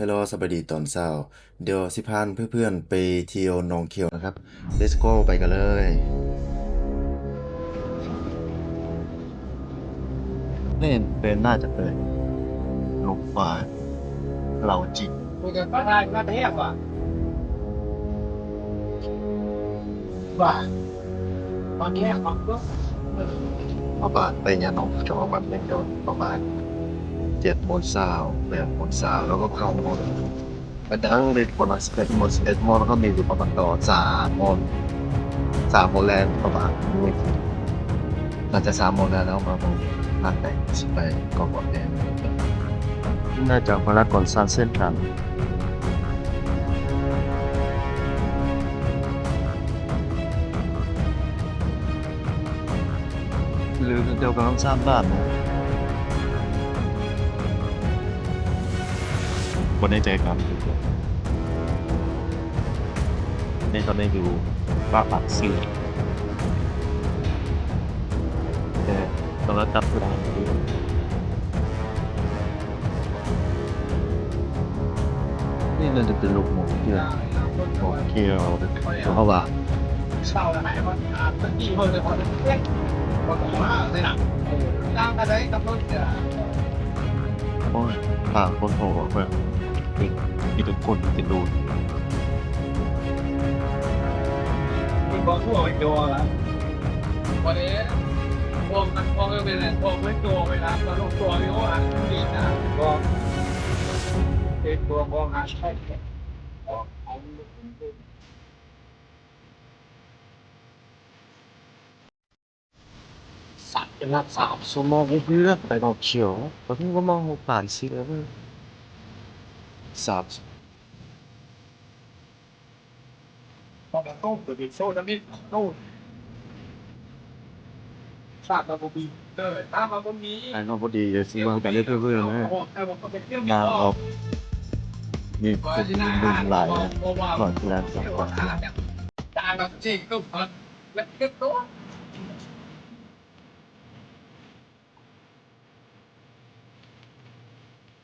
ຮລໂຫຼ ສະບາຍດີຕອນເຊົ້າ. ດຽວຊິພາເພື່ອນໆໄປທ່ຽວໜອງຂຽວນະຄັບ. Let's go ໄປກັນເລີຍ. ນີ້ເປັນ ໜ້າຈະເປັນລົດໄຟເຫຼົ່າຈີນ. ປະມານໄປຍານອງ ຈອກມາເປັນປະມານເຈັດໂມງເຊົ້າ ແປດໂມງເຊົ້າ ແລ້ວກໍເກົ້າໂມງ. ໄປທາງເລັກປະມານສິບເອັດໂມງ ສິບເອັດໂມງ ແລ້ວກໍມີຢູ່ປະມານຕໍ່ສາມໂມງ ສາມໂມງແລງປະມານນີ້. ຫຼັງຈາກສາມໂມງແລ້ວ ເຮົາມາເບິ່ງຮ້ານແຕ່ງ ຊິໄປກອງບອດແດງ ໜ້າຈະມາລາກອນຊານເຊັ່ນກັນ. ຫຼືເຂົາເຈົ້າກຳລັງສ້າງບ້ານເນາະ. ບໍ່ແນ່ໃຈກັນ. ໃນຕອນນີ້ຢູ່ປາກປາກເຊ ແຕ່ກໍລະດັບຢູ່. ນີ້ໜ້າຈະເປັນລູກໝໍຂຽວ ໝໍຂຽວ ເພາະວ່າ ໂອ້ຍ ປາກຄົນໂຫດເວີ້ຍ ມີແຕ່ຄົນເປັນໂດນ. ມີຄອບຄົວໄປຕົວລະ ບໍ່ໄດ້ ພວກມັນ ພວກເປັນ ພວກເປັນຕົວໄປລະ ກໍລົງຕົວຢູ່ ອັນນີ້ນະ ພວກເປັນຕົວຂອງ ອັນ ຂອງ ຂອງ ສາມ ເວລາສາມຊົ່ວໂມງເພື່ອໄປໜອງຂຽວ ກໍຖືວ່າມາຮອດບ້ານຊິແລ້ວ ສາມ ໄປເນາະ ພໍດີຊິເບິ່ງກັນເລື້ອຍໆນະ ຍ່າງອອກ ມີຄົນໜຸ່ມຫຼາຍນະ ກ່ອນທີ່ຮ້ານຈະເປີດ.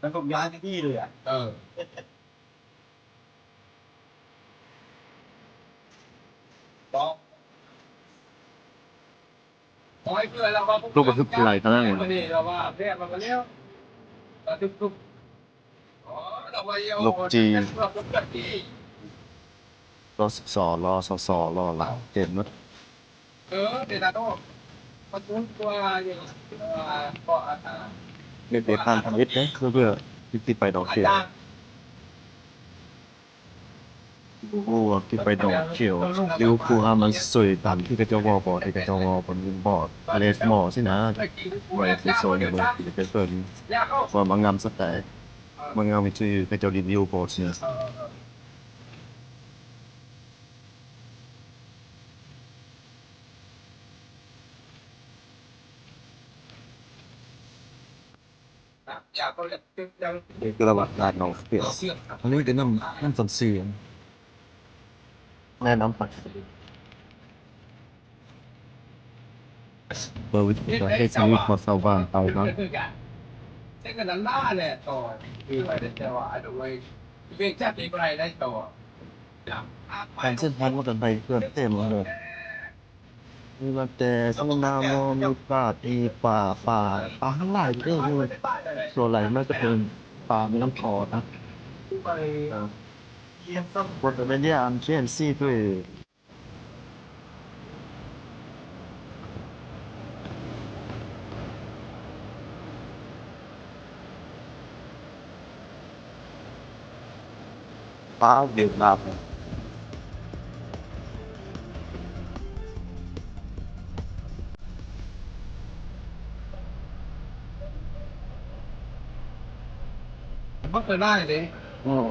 ມັນກໍຍ້າຍທີ່ເລີຍອະ ເອີ ລູກບັນທຶກຫຼາຍຂະໜາດນັ້ນ ລົກຈີ່ ລະສະ ລະສະ ລະຫຼາຍເຕັມໝົດ. ເອີ ເດນາໂນ ປະຕູຕົວຢູ່ ເອີ ເກາະ ອາ ເປັນທາງທຳອິດເດ້ ຄືເພື່ອທີ່ໄປດອກເກດ. ບໍ່ຮູ້ວ່າຊິໄປດອກຂຽວ ຫຼືວ່າຜູ້ຫາມາຊ່ວຍຕາມທີ່ເຂົາເຈົ້າເວົ້າບໍ່ ທີ່ເຂົາເຈົ້າເວົ້າບໍ່ ເລດມໍຊິນະ ໄວ້ໄປຊ່ອຍເບິ່ງ ໄປເບິ່ງວ່າມັນງາມສ່ຳໃດ ມັນງາມຄືເຂົາເຈົ້າຣີວິວບໍ່ຊິນະ. ນີ້ຄືລະຫວ່າງການທ່ອງທ່ຽວ ອັນນີ້ເປັນນ້ຳ ນ້ຳສັນເສຍ ແນະນຳໄປ ເບິ່ງວິທີການໃຊ້ຊີວິດຂອງຊາວບ້ານເຮົາເນາະ. ແຕ່ກໍນັ້ນລະແຫຼະ ຕໍ່ ຄືວ່າແຕ່ວ່າ ອັນ ເວກຈັດນີ້ບໍ່ໄດ້ ໄດ້ຕໍ່ ຕາມເສັ້ນທາງມັນກໍໄປເພື່ອນເຕັມເລີຍ. ມີມາແຕ່ທົ່ງນາ ມີປາ ມີປ່າ ປ່າ ປ່າທັງຫຼາຍເດີ. ສ່ວນຫຼາຍມັນຈະເປັນປ່າແມ່ນ້ຳຂອງນະ ເອີ ບໍ່ແມ່ນຢ່າງ ເຄເອັນຊີ ໂດຍ ປາຫວຽດນາມ ມັນເປັນໄດ້ເດ້ ອືມ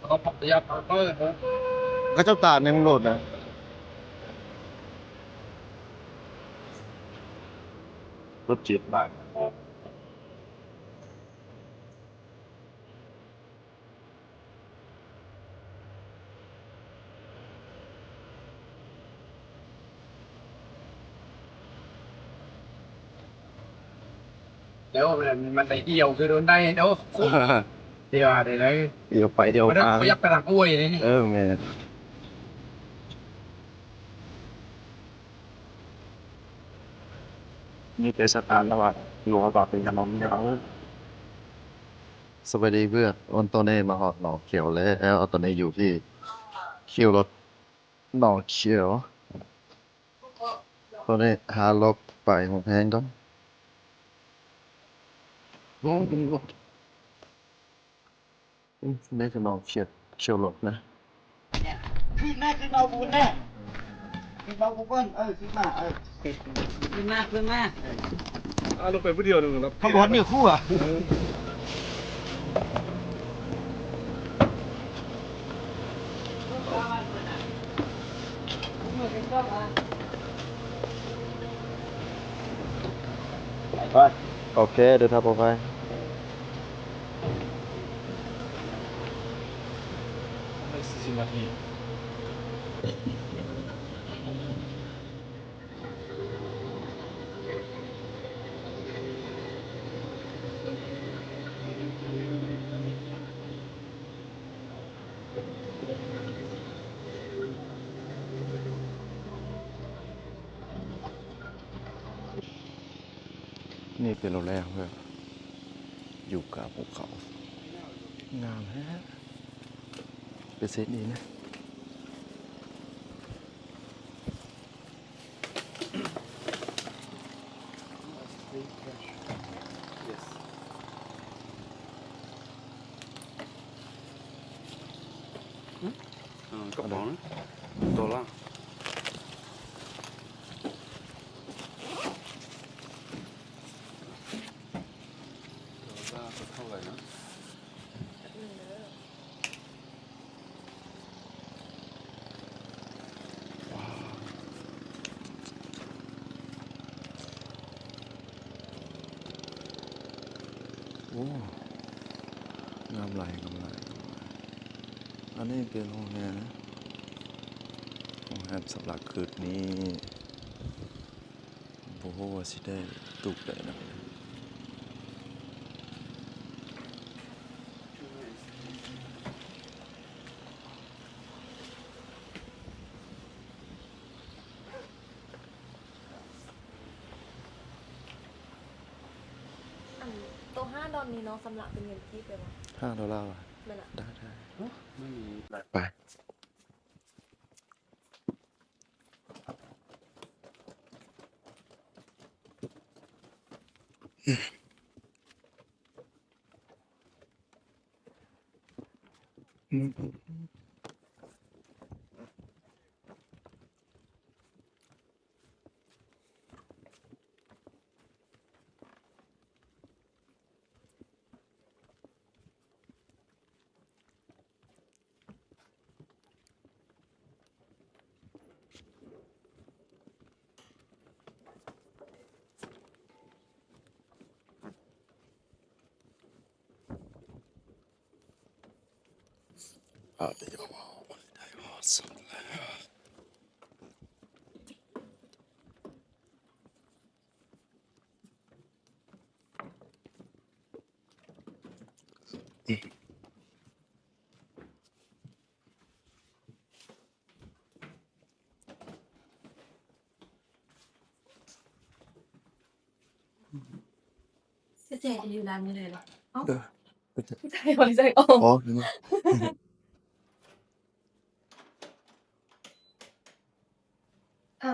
ເຂົາເຈົ້າຕາກໃນໂລດນະ ລົດຈີບຫຼາຍ. ແລ້ວມັນໄດ້ອຽວຄືໂດນໄດ້ເນາະ. ດຽວໄດ້ ດຽວໄປດຽວມາ ບໍ່ຢາກໄປທາງອວຍເດ້. ເອີ ແມ່ນ. ມີແຕ່ສະຖານລະຫວ່າງ ຢູ່ວ່າເປັນຫຍັງ. ສະບາຍດີເພື່ອນ, ຕອນນີ້ມາຮອດໜອງຂຽວແລ້ວ. ຕອນນີ້ຢູ່ທີ່ຄິວລົດໜອງຂຽວ. ຕອນນີ້ຫາລັອກໄປຫົວແຮງກ່ອນ. ນີ້ຄືໜອງຂຽວ ຂຽວລົດນະ. ຂຶ້ນມາ ຂຶ້ນມາບຸນນະ ຂຶ້ນມາບຸນເອີ ຂຶ້ນມາ ເອີ ຂຶ້ນມາ ຂຶ້ນມາ. ອ່າ ລົງໄປຜູ້ດຽວໜຶ່ງແລ້ວ ເຂົາບໍ່ຮອດເນື້ອຄູ່ອະ. ໂອເຄ ເດີນທາງປອດໄພ. ໄດ້ສີ່ສິບນາທີ. ນີ້ເປັນໂຮງແຮມເພິ່ນ ຢູ່ກາງພູເຂົາ ງາມແຮງ ເປັນເຊັ່ນນີ້ນະ. ອືມ ກະເປົານະ ໂດລາ ໂດລາເທົ່າໃດນະ? ໂອ້ ງາມຫຼາຍ ງາມຫຼາຍ. ອັນນີ້ເປັນໂຮງແຮມ ໂຮງແຮມສຳລັບຄືນນີ້. ບໍ່ຮູ້ວ່າຊິໄດ້ຕຸກໃດນຳ. ອັນໂຕະຫ້າດອນນີ້ນ້ອງຊຳລະເປັນເງິນກີບໄດ້ບໍ່? ຫ້າໂດລາຫວາ? ແມ່ນລະ. ໄດ້ ໄດ້. ໄປ. ແຈະຢູ່ຮ້ານນີ້ເລີຍເນາະ. ເອົ້າ ເອີ ແຈະໃຫ້ໄວ້ໃສ່ອອກ. ອໍ ອື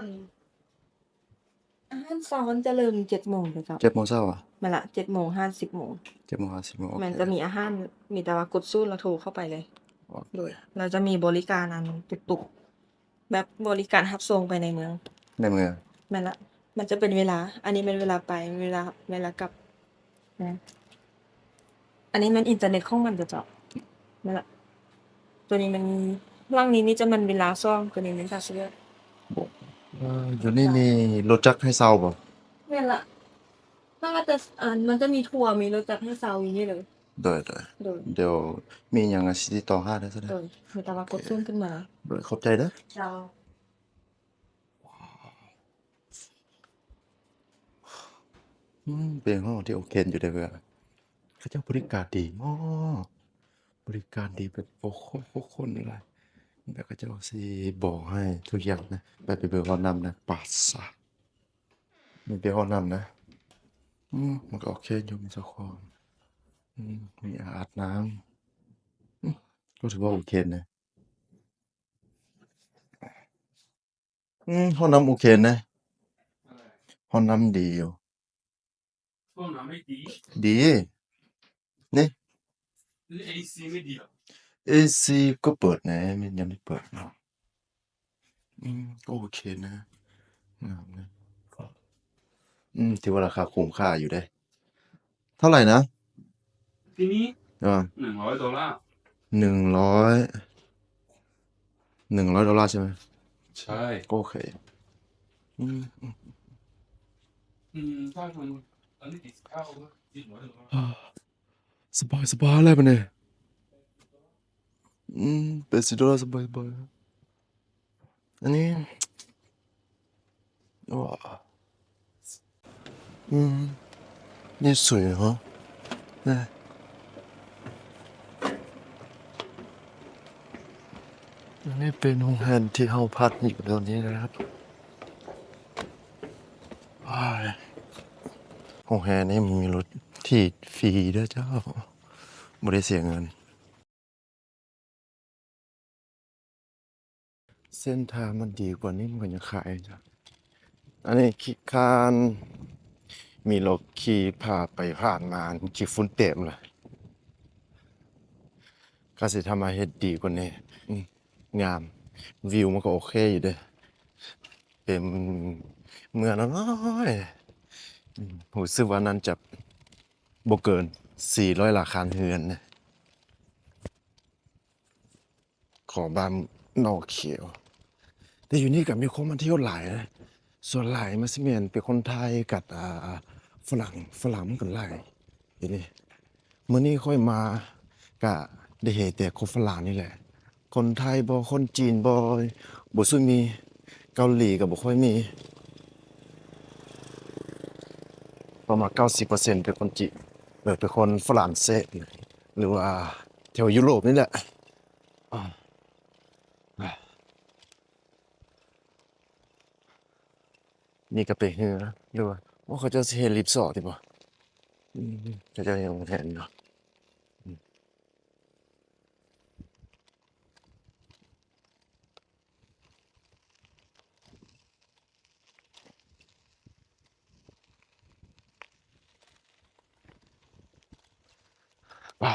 ມ ອາຫານເຊົ້າມັນຈະເລີ່ມເຈັດໂມງເດີເຈົ້າ. ເຈັດໂມງເຊົ້າຫວາ? ແມ່ນລະ ເຈັດໂມງຫາສິບໂມງ. ເຈັດໂມງຫາສິບໂມງ ໂອເຄ. ແມ່ນ ຈະມີອາຫານ ມີແຕ່ວ່າກົດສູນແລ້ວໂທເຂົ້າໄປເລີຍ. ໂດຍ ແລ້ວຈະມີບໍລິການອັນຕຸກໆ ແບບບໍລິການຮັບສົ່ງໄປໃນເມືອງ. ໃນເມືອງ. ແມ່ນລະ ມັນຈະເປັນເວລາ ອັນນີ້ແມ່ນເວລາໄປ ເວລາ ເວລາກັບ. ແມ່ນ ອັນນີ້ແມ່ນອິນເຕີເນັດຂອງມັນເດີເຈົ້າ. ແມ່ນລະ ໂຕນີ້ແມ່ນ ຫຼັງນີ້ມີຈະແມ່ນວິລາສອງ ໂຕນີ້ແມ່ນທ່າສະເວີຍ. ເອີ ຢູ່ນີ້ມີລົດຈັກໃຫ້ເຊົ່າບໍ່? ແມ່ນລະ ຖ້າວ່າແຕ່ ອັນ ມັນຈະມີທົວ ມີລົດຈັກໃຫ້ເຊົ່າຢູ່ນີ້ເລີຍ. ໂດຍ ໂດຍ ໂດຍ. ດຽວມີຫຍັງຊິຕິດຕໍ່ຫາໄດ້ຊະເດີ. ໂດຍ ມີແຕ່ວ່າກົດສູນຂຶ້ນມາ. ໂດຍ ຂອບໃຈເດີ. ເຈົ້າ. ອືມ ເປັນຫ້ອງທີ່ໂອເຄຢູ່ເດ້ເພື່ອນ. ເຂົາເຈົ້າບໍລິການດີເນາະ. ບໍລິການດີເບິດ ໂອ້ໂຫ ຄົນຫຼາຍ ແບບເຂົາເຈົ້າຊິບອກໃຫ້ທຸກຢ່າງນະ ໄປ ໄປເບິ່ງຫ້ອງນ້ຳນະ ປາສາດ ມີແຕ່ຫ້ອງນ້ຳນະ ອືມ ມັນກໍໂອເຄຢູ່ ມີເຈົ້າຂອງ ອືມ ມີອ່າງອາບນ້ຳ ອືມ ກໍຖືວ່າໂອເຄນະ ອືມ ຫ້ອງນ້ຳໂອເຄນະ ຫ້ອງນ້ຳດີຢູ່ ຫ້ອງນ້ຳໄດ້ດີ ດີ ນີ້ ເອຊີໄມ່ດີເຫລໍ? ເອຊີກໍເປີດແດ່ ແມ່ນຍາມນີ້ເປີດເນາະ ອືມ ກໍໂອເຄນະ ງາມນະ ອືມ ຖືວ່າລາຄາຄຸ້ມຄ່າຢູ່ເດ້. ເທົ່າໃດນະ? ທີ່ນີ້ ອ່າ ໜຶ່ງຮ້ອຍໂດລາ ໜຶ່ງຮ້ອຍ ໜຶ່ງຮ້ອຍໂດລາໃຊ່ໄໝ? ໃຊ່ ໂອເຄ ອືມ ອືມ ຖ້າມັນ ອັນນີ້ຕິດເກົ້າ ສະບາຍ ສະບາຍແລ້ວບັດນີ້ ອືມ ແປດສິບໂດລາ ສະບາຍ ສະບາຍ. ອັນນີ້ ວ້າ ອືມ ນີ້ສວຍເນາະ ແນ່ ອັນນີ້ເປັນໂຮງແຮມທີ່ເຮົາພັກຢູ່ແຖວນີ້ນະຄັບ ວ້າ ໂຮງແຮມນີ້ມັນມີລົດຖີບຟຣີເດີເຈົ້າ ບໍ່ໄດ້ເສຍເງິນ. ເສັ້ນທາງມັນດີກວ່ານີ້ ມັນກໍຍັງຂາຍຢູ່. ອັນນີ້ຂີ້ຄ້ານ ມີລົດຂີ່ຜ່ານໄປຜ່ານມາ ຂີ້ຝຸ່ນເຕັມເລີຍ. ກະຊິທຳມາເຮັດດີກວ່ານີ້ ອືມ ງາມ ວິວມັນກໍໂອເຄຢູ່ເດ້ ເປັນເມືອງນ້ອຍໆ ອືມ ຮູ້ສຶກວ່ານັ້ນຈະບໍ່ເກີນສີ່ຮ້ອຍຫຼັງຄາເຮືອນນະ. ຂອງບ້ານໜອງຂຽວ ແຕ່ຢູ່ນີ້ກໍມີຄົນມາທ່ຽວຫຼາຍນະ ສ່ວນຫຼາຍມັນຊິແມ່ນເປັນຄົນໄທກັບ ອ່າ ຝຣັ່ງ ຝຣັ່ງມັນກໍຫຼາຍຢູ່ນີ້. ມື້ນີ້ຂ້ອຍມາກໍໄດ້ເຫັນແຕ່ຄົນຝຣັ່ງນີ້ແຫຼະ ຄົນໄທບໍ ຄົນຈີນບໍ ບໍ່ສຸດມີ ເກົາຫຼີກໍບໍ່ຄ່ອຍມີ ປະມານເກົ້າສິບເປີເຊັນເປັນຄົນຈີນ ເອີ ເປັນຄົນຝຣັ່ງເສດ ຫຼືວ່າແຖວຢູໂຣບນີ້ແຫຼະ. ນີ້ກໍເປັນເຮືອ ຫຼືວ່າ ໂອ້ ເຂົາເຈົ້າຊິເຮັດຣີບສອດຕິບໍ? ອືມ ເຂົາເຈົ້າເຮັດໂຮງແຮມເນາະ. ໄປ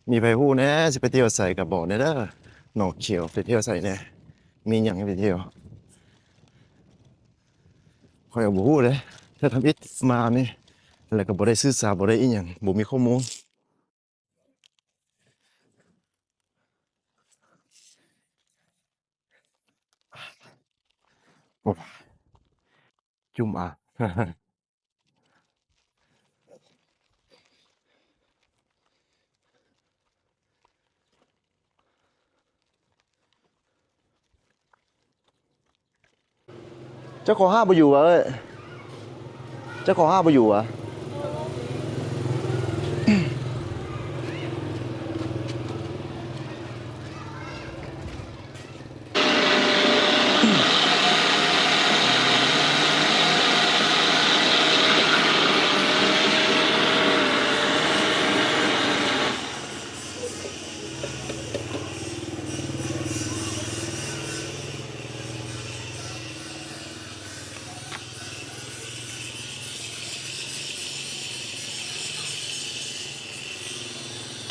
ມີໃຜຮູ້ແດ່ ຊິໄປທ່ຽວໃສກໍບອກແດ່ເດີ ໜອງຂຽວໄປທ່ຽວໃສແດ່ ມີຫຍັງໃຫ້ໄປທ່ຽວ ຂ້ອຍກໍບໍ່ຮູ້ເດ້ ຖ້າທຳອິດມານີ້ ແລ້ວກໍບໍ່ໄດ້ສຶກສາ ບໍ່ໄດ້ອີ່ຫຍັງ ບໍ່ມີຂໍ້ມູນ. ໂອ້ ຈຸ່ມອາ. ເຈົ້າຂອງຮ້ານບໍ່ຢູ່ຫວາເອີຍ? ເຈົ້າຂອງຮ້ານບໍ່ຢູ່ຫວາ?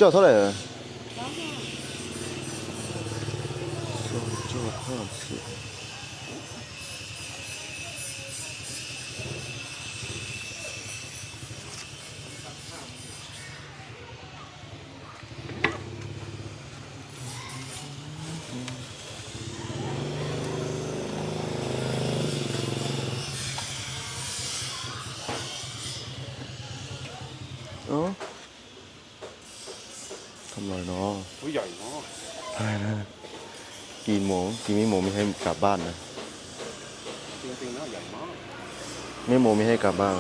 ເຈົ້າເທົ່າໃດ? ສອງຮ້ອຍຫ້າສິບ. ເອີ ທຳລາຍເນາະ. ໂອ້ຍ ໃຫຍ່ເນາະ. ກີ່ໂມງ? ກີ່ມີໂມງມີໃຫ້ກັບບ້ານນະ? ຈິງໆ ນະ ໃຫຍ່ມາກ. ມີໝູ່ມີແຮງກັບມາ.